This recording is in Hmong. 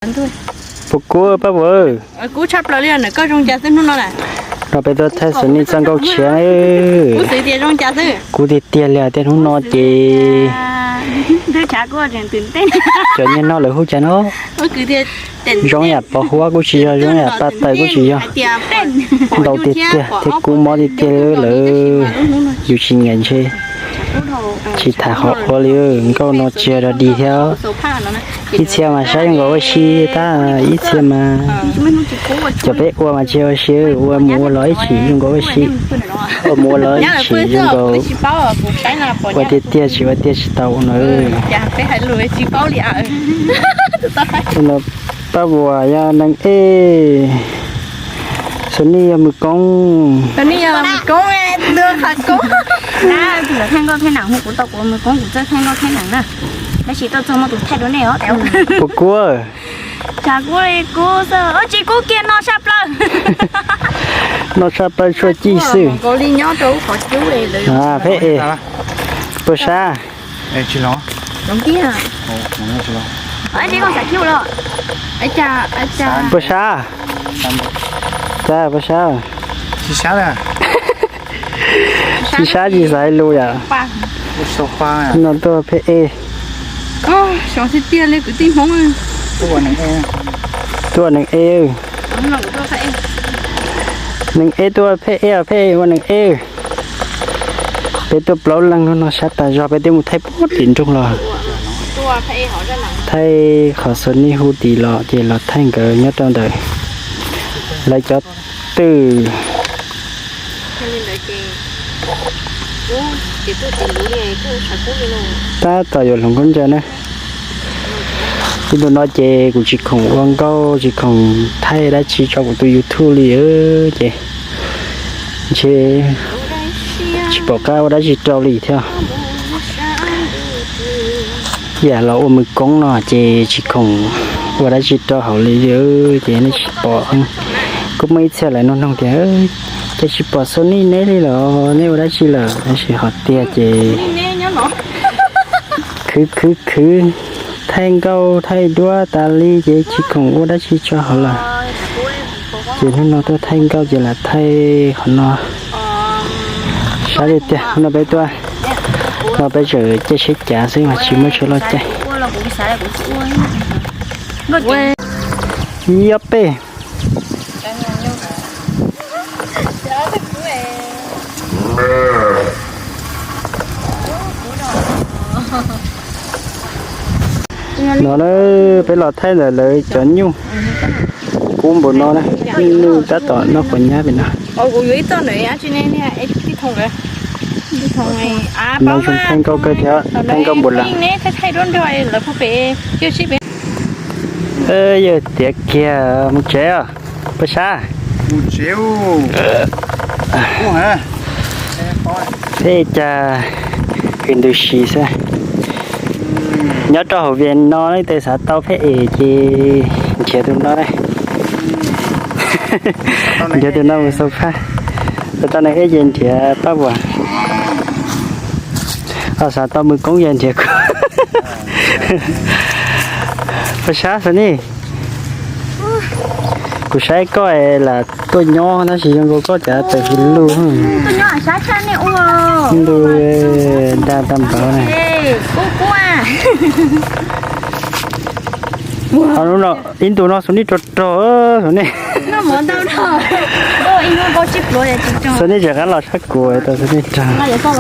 Puas kub Paj Vuas? Kub tshaj plaws li, ntawm koj zoo cas xwb hnub no na? No peb tuaj thaij Xos Nij txoj nkauj tshiab. Kub tiag tiag li tias hnub no ces cov niag no lawv hu cas no? Zoo yam pos huab kuj tsis yog, zoo yam paj taws kuj tsis yog. Ntau tiag tiag thiab kub mob tiag tiag li lawm. Yus tsis nyiam ntshe tsis tham qhov ua li. Nkauj no tsis yog dog dig thiab. Ib txhia mas saib zoo nkaus ua si tab, ib txhia mas cov peb ua mas tsis yog ua si, ua mus ua los ib chim zoo nkaus ua si, ua mus ua los ib chim zoo nkaus ua tiag tiag tsis ua tiag tsis tau no. Paj Vuas yog neeg ej, Xos Nij yog mws koob. Puas kub? Tsis kub kiag, no tshaj plaws, no tshaj plaws tsuaj ci xwb. Pheb es, puas sab? Puas sab? Cas puas sab? Tsis sab tsis xav lus yom. No tuaj pheb es. Tuaj neeg ej. Neeg ej tuaj pheb es, pheb es ua neeg ej. Peb tuaj plaub leeg hnub no sab tas zog, peb twb mus thaij puag tim nroog los. Thaij qhov Xos Nij hu tim los ces los thaij nkawd nyob rau ntawm lawv cov twm. Tab tom yuav hloov khaub ncaws na. Ib ntu no ces kuv tsis khoom ua nkauj tsis khoom thaij dab tsi rau kuv tus YouTube li ces ntshe tsis pom qab ua dab tsi rau li thiab. Yam los ua mws koob no ces tsis khoom ua dab tsi rau hauv li ces nej tsis pom. Kuj muaj ib txhia lawv nug nug tias cas tsis pom Xos Nij neb li los neb ua dab tsi lawm, tab sis qhov tiag ces khwv khwv khwv, thaij nkauj thaij duab tas li ces tsis khoom ua dab tsi rau hauv lawm. Ces hnub no tuaj thaij nkauj ces lam thaij qhov no. Sab tiag tiag, hnub no peb tuaj, no peb tseem caij tsheb cav xwb mas tsis muaj tsheb loj caij. Ib ob peb. No na, peb los thaij ntawm lawv cov nyuj kub npaum no na, nyuj tab tom noj quav nyab pem no. No zoo thaij nkauj kawg thiab, thaij nkauj npaum lawm. Yawg tiav kiag mus tsev os, puas sab? Peb cas hwm ntu si xwb. Nyob rau hauv Vias no leej twg xav tau pheb es ces nrhiav tus no, nrhiav tus no mus xaus phaj. Xav tau neeg ej ces nrhiav Paj Vuas. Xav tau mws koob ces nrhiav kuv. Puas sab Xos Nij? Kuv saib koj lam tuaj nyob tab sis zoo nkaus koj cas tawm hws lug. Ntu dag tag npaum na. Ib ntu no Xos Nij rog rog, Xos Nij, Xos Nij tseem qab los sab kuv tau Xos Nij rog.